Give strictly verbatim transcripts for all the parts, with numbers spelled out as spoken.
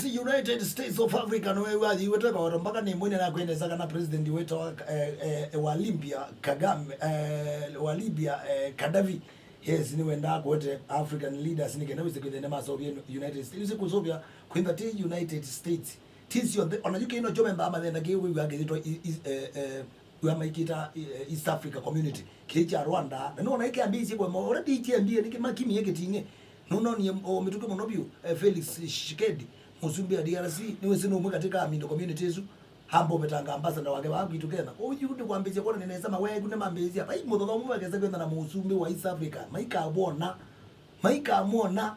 United States of Africa nĩwe wathiĩtwe kaoto mpaka nĩ mwene na kwendesa kana president wĩtawa eh, eh, wa Libya Kagame eh, wa Libya eh, Gaddafi. Yes, nĩwendaa kũete African leaders nĩ kenda wĩse kwĩthĩa nĩmasovie United States. Wĩse kũsovia kwĩtha ti United States ti syonthe. Ona yu kĩno kyo membaa mathenda kĩ wĩw'a kĩthĩtwa i- i- eh, eh, wĩa maikĩta eh, East Africa Community kĩĩ kya Rwanda. Na nĩwona ĩkĩambĩĩsye kwema already ikyambie nĩkĩ makimie kĩting'e. Nũnonie o mĩtũkĩ mũno vyũ eh, Felix Tshisekedi mũsumbĩ wa D R C nĩwĩsĩ nũmwe katĩ ka amindo community ĩsu. Amba ũvetanga ambassador wake vaa kwitũ Kenya. Ũyu nĩ kwambĩĩsya kwonania nesa maweku nĩmambĩĩsya vai mũthothomu vakesa kwenda na mũsumbĩ wa East Africa maikavona. Maikamwona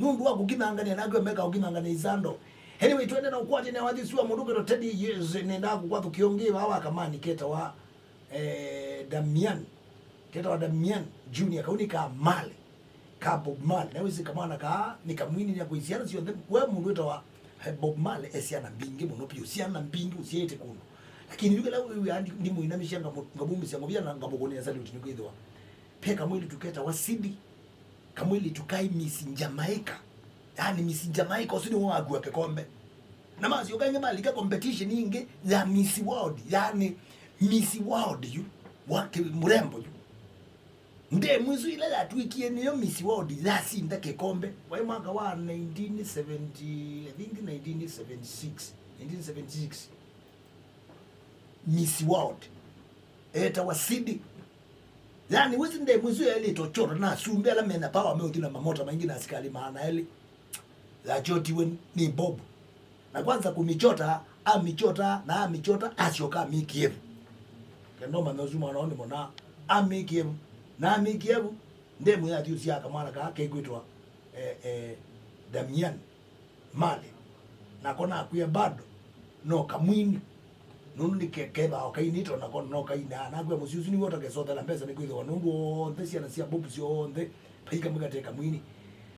nũndũ wa kũkithangania nake meka kũkithangania isando. Anyway, twende na ũkwatĩne wa thisi wa mũndũ kwĩtwa Teddy Years. Nendaa kũkwatha kĩonge vaa wa kamani ketawa eh, Damian ketawa Damian Junior. Kau nĩ ka Marley ka Bob Marley. Na wĩsĩ kamwana kaa nĩ kamwini nĩ akwĩ syana syonthe. We mũndũ wĩtawa eh, Bob Marley e syana mbingĩ mũno piũ, syana mbingĩ ũsyaĩte kũndũ. Lakini yu kĩla wĩw'aa ndimũinamĩsya ngamũmĩsya ngũvya na ngamũkũnĩa salute nĩkwĩthĩwa pe kamwĩli tũketawa Sidi. Kamwĩli tukai Miss Jamaica. Yani Miss Jamaica ũsu nĩwe wakua kĩkombe. Na masyoka ĩngĩ malika competition ĩngĩ ya Miss World, yani Miss World yu wa kĩ- mũrembo yu. Ndemu ĩsu ĩla yatwĩkie nĩyo Miss World yasinda kĩkombe. Waĩ mwaka wa nineteen seventy, I think nineteen seventy-six, nineteen seventy-six. Miss World etawa Sidi. Yani wĩsĩ ndemu ĩsu yaĩlĩte ũkyota na asumbĩ ala mena power meũthi na mamota maingĩ na asikalĩ maana elĩ. Yakyotiwe nĩ Bob. Na kwanza kũmĩkyota, amĩkyota na amĩkyota asyoka amĩkie vu. Kenda ũmanya ũsu mwana ũũ nĩ mũna amĩkie vu. Na amĩkie vu ndemu yathi ũsyaa kamwana kaa kekwĩtwa eh, eh, Damian Marley. Nako nakwĩa bado no kamwini. Nũndũ nĩ ke- kethao kainĩte onako no kainaa. Nakwĩa mũsyĩ ũsu nĩw'o ũtakesothela mbesa nĩkwĩthĩwa nũndũ onthe syana sya Bob syonthe vai kamwe kate kamwini.